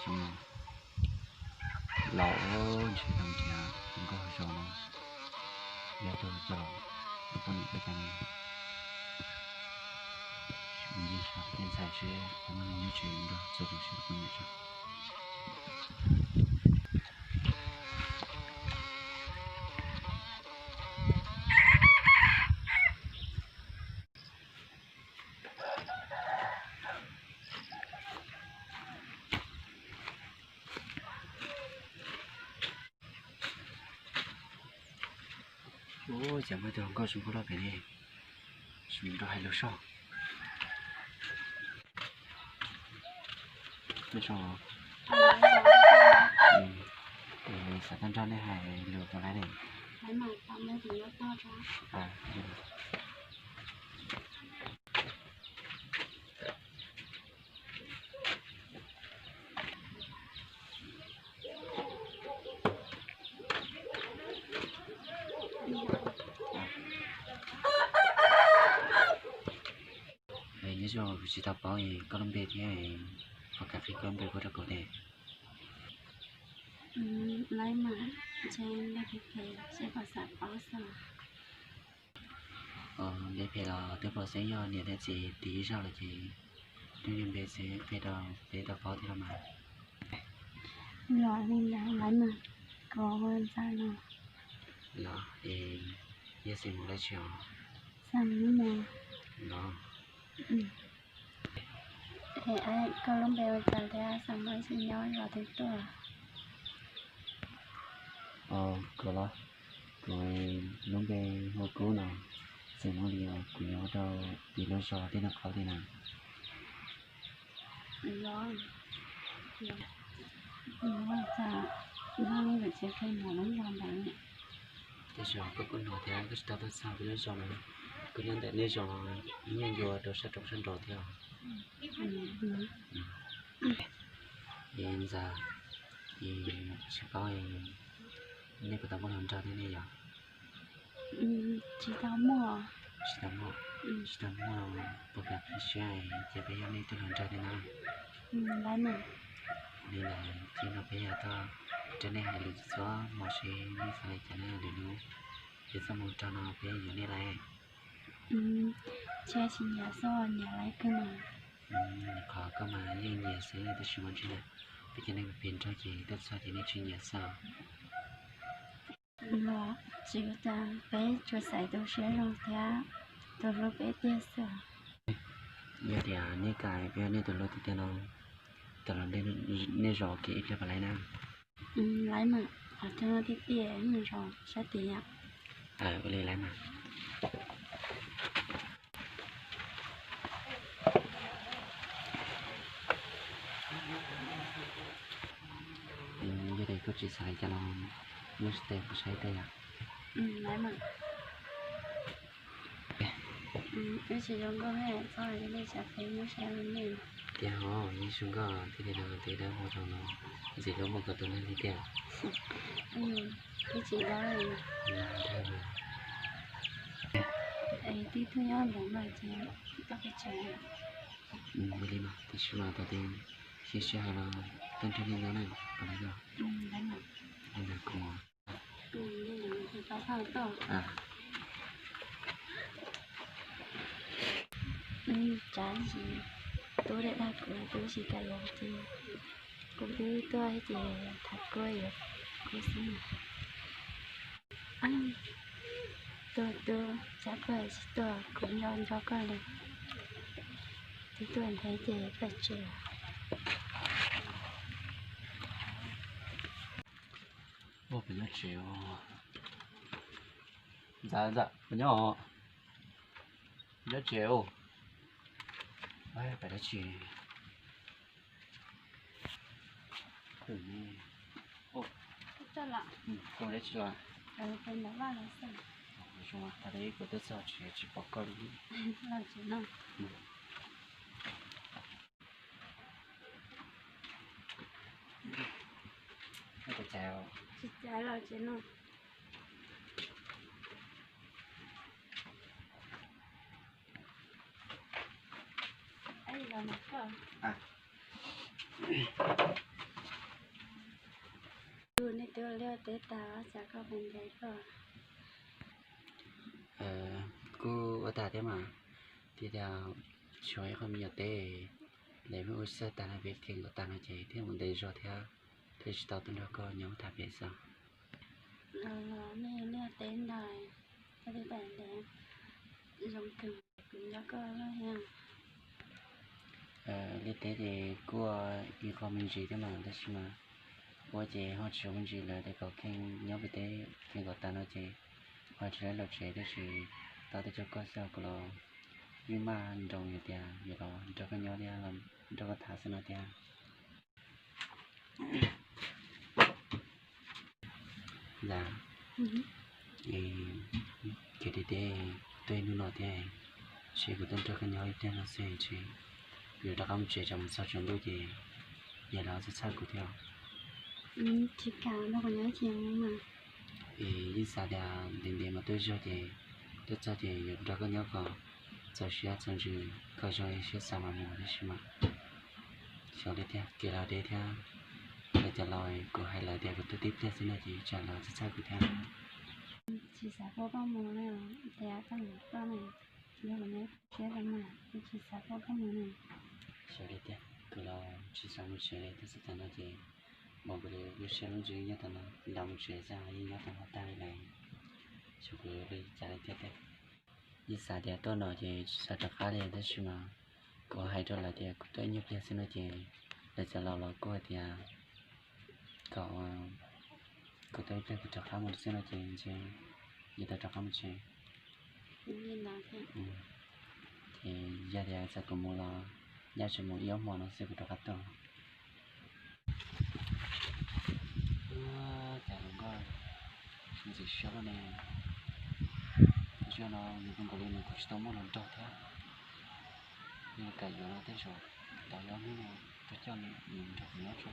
Xyoo no laus ntshe tau nrhiav tus nkauj zos no, yog tus coj los ua poj niam peb cov me ntxhais seb puas muaj neeg nyob tsev nrog txhua tus sib poj niam tso. Ua cas muaj ib tug hluas nkauj zoo nkauj loj pem ne, sim nrog hais lus soj. Nej soj, xav tau nrog nej hais lus puas laib ne? Nyob zoo, kuv tsis tau paub koj lub npe thiab, puas kam qhia koj lub npe rau kuv ne? Laib mas, ntshe npe phem phem seb puas xav paub xwb. Npe phem los twb paub xwb, yog niam thiab txiv tis ib zaug lawm ces nug npe xwb, qhia rau peb tau paub thiab los mas. Los li ntawd lawm mas, kuv hu Ntxawm no. Los es yog xeem Hmoob dab tsi os? Xeem Hmoob Muas. Los. Es koj lub npe ua cas thiab xeem Hmoob tsis nyob zos twg tuaj? Kuv los, kuv lub npe hu Kub no, xeem Hmoob Lis, kuv nyob rau tim lub zos Tiaj Nab Qhov tiag na. Los, ua cas nyob lub tsev qhia mus lub zos ntawd? Tab sis koj kuj hnov thiab, koj tsis tau tuaj txog peb lub zos no, koj nyob ntawm nej zos ib nyuag ncua rau sab roob sab nros thiab. Es Ntxawm, es tsis paub nej puas tau muaj hluas nraug thiab ne yom? Tsis tau muaj. Tsis tau muaj. Tsis tau muaj, puas kam qhia siab ces peb yog nej tus hluas nraug thiab na? Li ntawd ces no peb yog tuaj nrog nej hais lus txhua hmo seb nej xav li cas na, lwm hnub peb txoj hmoo rog no peb yuav nej lawm. Tsis nyiam xwb, nyiam lawv kawg mas. Qhov koj mas yeej nyiam xwb, tab sis mas ntshai peb cov neeg phem nraug ces tuaj txog ces nej tsis nyiam xwb. Los tsis ua cas, peb tsuas xaiv tus siab zoo thiab tus hlub peb tiag xwb. Yog tias nej kam peb ua nej tus hlub tiag tiag no, tau los nej zos kev ib pliag puas laib na? Laib mas, qhov chaw no tiag tiag, nej zos sab tid. Ua li laib mas. Yog tias koj tsis xav li cas los muab tsis tes kuv saib teb yom. Tiag hov, yeej zoo nkauj thiab li no, ntxim hlub npaum koj tus neeg li tiag. Twb tsis ntau. Twb tuaj nyob ntawm no ces tau pes tsawg. Li mas tab sis mas tau tej siab siab hais los tuaj nrog nej nyob na, puas laib koj? Li ntawd kuv Tsav tsis tub dej dag kuv, tub tsis kam yuav ces kuv twb tuaj ces thov koj yuav kuv xwb. Tuaj tub, tsam koj tsis tuaj kuv nco nco koj li. Twb tuaj ntev ces pais tsev. Puas nyob tsev os? Ntxawm, Ntxawm, puas nyob os? Nyob tsev os. Pais dab tsi? Twm ne. Koj dab tsi los? Zoo, tas li kuv twb txog tsev tsis pom koj li. Tsis cas los tsev no. Teb tas xav koj pes ntev koj. Kuj ua tag thiab mas, tiag tiag, tshuav ib qho me nyuam teb, lawv pheej ua xwb tag no peb kheej kom tag no ces thiaj mus ntev zog thiab, thiaj tsis tau tuaj nrog koj nyob tham pem xwb. Los nej liaj teb ntawd, koj twb pem ntev, zoo kawg, kuv nco koj loj thiab. Liaj teb ces kuj ua ib qho me ntsis thiab mas tab sis mas ua ces ho tsis zoo me ntsis lawm ces kom kheej nyob pem teb kheej kom tas no ces ho tsis laib los tsev tab sis tau tej cov koj xwb kuv los yeej maj nroos yus tias yuav los nrog koj nyob thiab los nrog koj tham xwb no thiab. Ntxawm, es, ces tiag tiag tuaj ib hnub no thiab, seb kuv tuaj nrog koj nyob ib pliag no xwb ces kuv yuav rov qab mus tsev tsam mus txog tsaus ntuj ces yog los txhawj txhawj kuv thiab. Tsis kam nrog kuv nyob ib pliag mas. Es yeej xav tias ntev ntev mas tuaj zog ces tuaj txog ces yuav nrog koj nyob kom txaus siab txaus ntsws kom zoo siab xav mas mus tab sis mas xyov li tiag, kev los deb thiab, lawv cov laus kuv hais lawv tias kuv tuaj tib pliag xwb no ces tsam los txhawj txhawj kuv thiab. Tsis xav pub koj mus li, tias koj mus koj ne, yog kuv nyob siab rau mas, kuv tsis xav pub koj mus li. Xyov li tiag, kuv los tsis xav mus tsev li, tab sis tam no ces npaum nkaus li lub siab lub ntsws nyob tam no, nrog mus tsev xwb yeej nyob tau ho tag li lawm, xyov kuv yuav li cas li tiag tiag. Yeej xav tias tuaj no ces tsis xav rov qab li tab sis mas kuv hais rau lawv tias kuv tuaj ib nyuag pliag xwb no ces lawv cov laus los kuj hais tias kom kuv tuaj ib pliag kuv rov qab mus xwb no ces ntshe yuav tau rov qab mus tsev. Ces yog tias txawm kuv mus los nyaj tsis mus ib ob hmo no xwb kuv rov qab tuaj. Cas hluas nkauj ntxim siab luaj ne. Zaj no yus zoo nkaus li nws kuj tsis tau muaj hluas nraug thiab. Yus kam yuav no tej zaum tau ob hnub no tuaj coj nws nrog kuv nyob tso.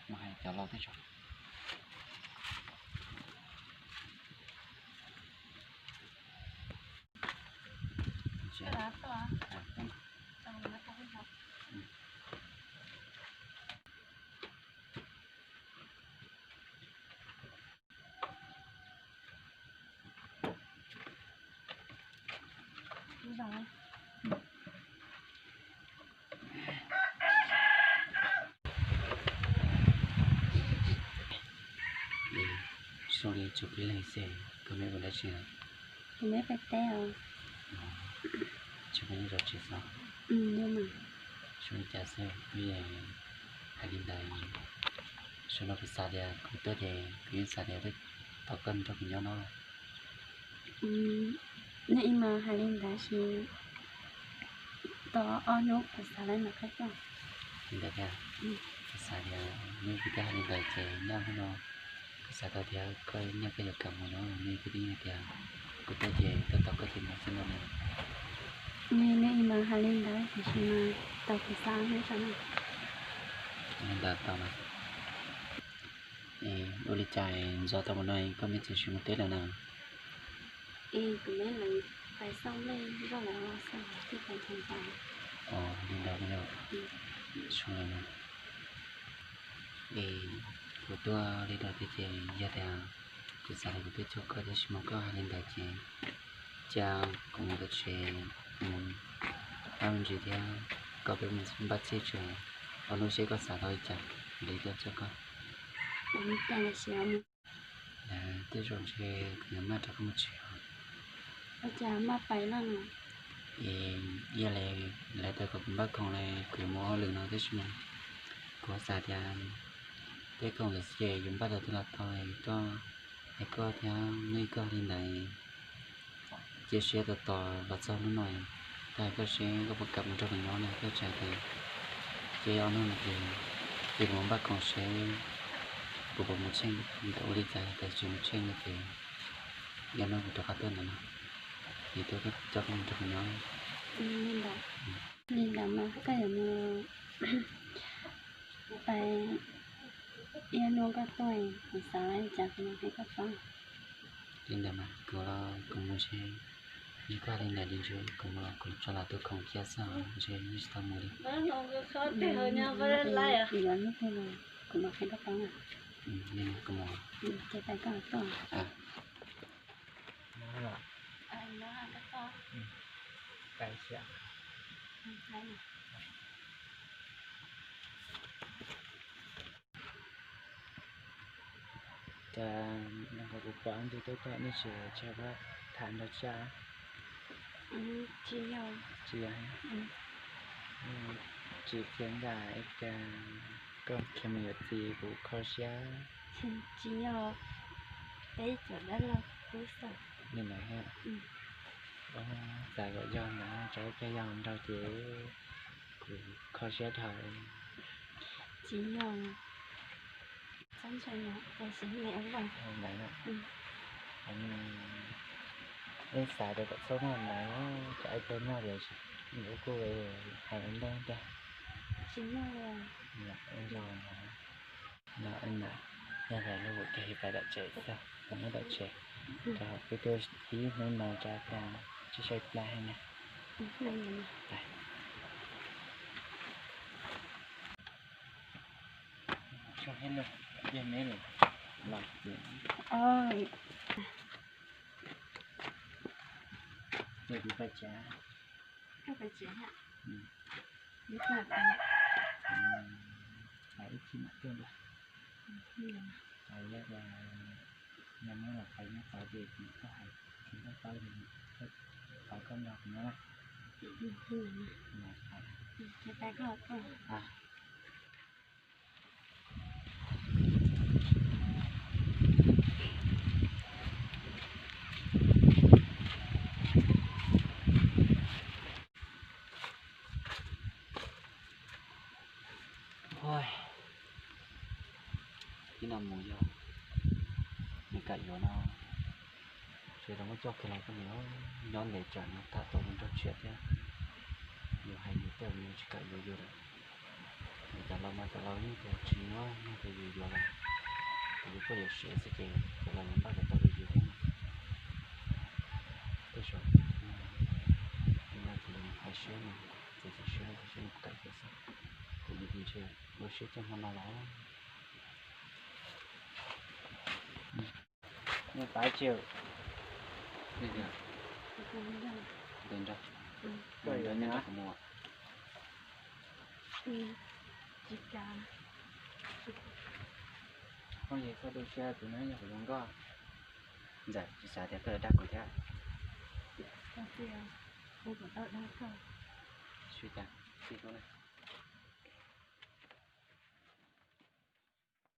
Mus hais cov laus tej zaum. Zoo li tsum peb leeg xwb, koj meb ua dab tsi na? Kuv meb pem teb os. Tsis muaj nyob zov tsev xwb. Zoo li cas xwb, kuv yeej hais li ntawd, sawv no kuv xav tias kuv tuaj ces kuv yeej xav tias tuaj tos koj nrog kuv nyob no. Nej ib mas hais li ntawd sis tau ob hnub kuv xav lawm no koj tuaj. Li ntawd thiab, kuv xav tias neb kwv tij hais li ntawd ces nyob hnub no kuv xav tau tias koj nyob koj yuav kam mus no, neb kwv tij hais tias kuv tuaj ces tuaj tos koj ces mus xwb no na. Neb ib mas hais li ntawd tiam sis mas tau kuv xav hnub no. Li ntawd tau mas. Ua li cas nco tau mus no koj meb tseem tsis mus teb lawm na? Es kuv meb lawv pais xauj nplej zoj lawm os, xauj tij pais tag nrho. Os, li ntawd yog. Zoo lawm. Es kuv tuaj li ntawd tiag ces yog tias kuv xav tias kuv tuaj cuag koj tab sis mas koj hais li ntawd ces cia kuv mus tom tsev, mus pab me ntsis thiab koj peb mus npaj txhij tsev, ob hnub seb koj xav tau li cas li tuaj cuag koj. Tej zaum ntshe kuv yuav maj rov qab mus tsev os. Ua cas maj pais lawm? Es yog li lawv tias kom kuv npaj khoom li kuv yuav mus ua hauj lwm no tab sis mas kuv xav tias peb khoom lawm xwb ces yuav npaj tau twg los tau, koj es koj thiab neb koj li ntawd cia siab tos tos los txog hnub no, koj hais koj seb koj puas kam mus nrog kuv nyob no, koj tsis hais ces cia ob hnub no ces kuv mus npaj khoom seb kuv puas mus tsheej, nkawd ua li cas, yog tias tsis mus tsheej no ces ib ob hnub kuv rov qab tuaj ntawm no, es tuaj coj koj mus nrog kuv nyob. Li ntawd mas koj yuav mus pais ib ob hnub koj tuaj, kuv xav li cas kuv mam hais koj paub. Li ntawd mas kuv los kuv mus ntshe, yog koj li ntawd ces ntshe kuv mus los kuv tso los tu khoom cia xwb ntshe yeej tsis tau mus li. Kuv los hnub twg los Kuv mam qhia koj paub na. Ces tais koj tuaj. Cas nws qhov kuv pom ntu tuaj tuaj nej tsis tsis tham nrog tshaj? Tsis yog, tsis yog, tsis khiav nqa ib kas, koj khiav mus yuav txiv kuv kho siab. Tsis yog, peb cov dab laug kub xwb. Li ntawd thiab. Xav kom yog ntawd, tsam ib pliag yog nraug ces kuv kho siab dhau. Tsis yog, txhob ntshai, tab sis ntawd nej xav tias kom txhob muaj ntawd, tsam ib pliag muaj lawm, kuv kuj hais ua ntej tiag. Tsis muaj li. Yog ntawd, no ntawd, yog li lub kuv cog ib pais tom tsev xwb, nyob tom tsev, rau peb tuaj ib hnub no rau tas tsis sai plab thiab na. Tso thiab na, diez meb lawm los ces ces kuv pais tsev. Koj pais tsev hais, ib chim mam tuaj nrog. Yog muab los qhia nyob tod ces kuv koj hais, kuv koj paub, qhov koj nrog kuv nyob na. Tib no mus yog nws kam yuav no, sawv daws muab coj kiag los koj niam, nyob ntev tsam no tham tau lus nrog tshiab thiab. Yus hais yus tej yus tsis kam yuav yus lawm. Yus cov laus mas cov laus yeej tias tsis nyob, yeej tias yus yuav lawm, yus kuj yuav siav xwb ces cov laus yuav npaj kom tau rau yus thiab. Tej zaum no kuv hais siab no, txiav txim siab no, siab no kuv kam yuav xwb. Kuv yus ntshe ua siab coj hmo no los. Nws pab tsis nrog, nrog nyob rau kuv mus. Phooj ywg txhob tu siab, kuv no yog kuv zoo nkauj. Ntxawm tsis xav tias koj yuav dag kuv thiab. Tsis cas, txij hnub no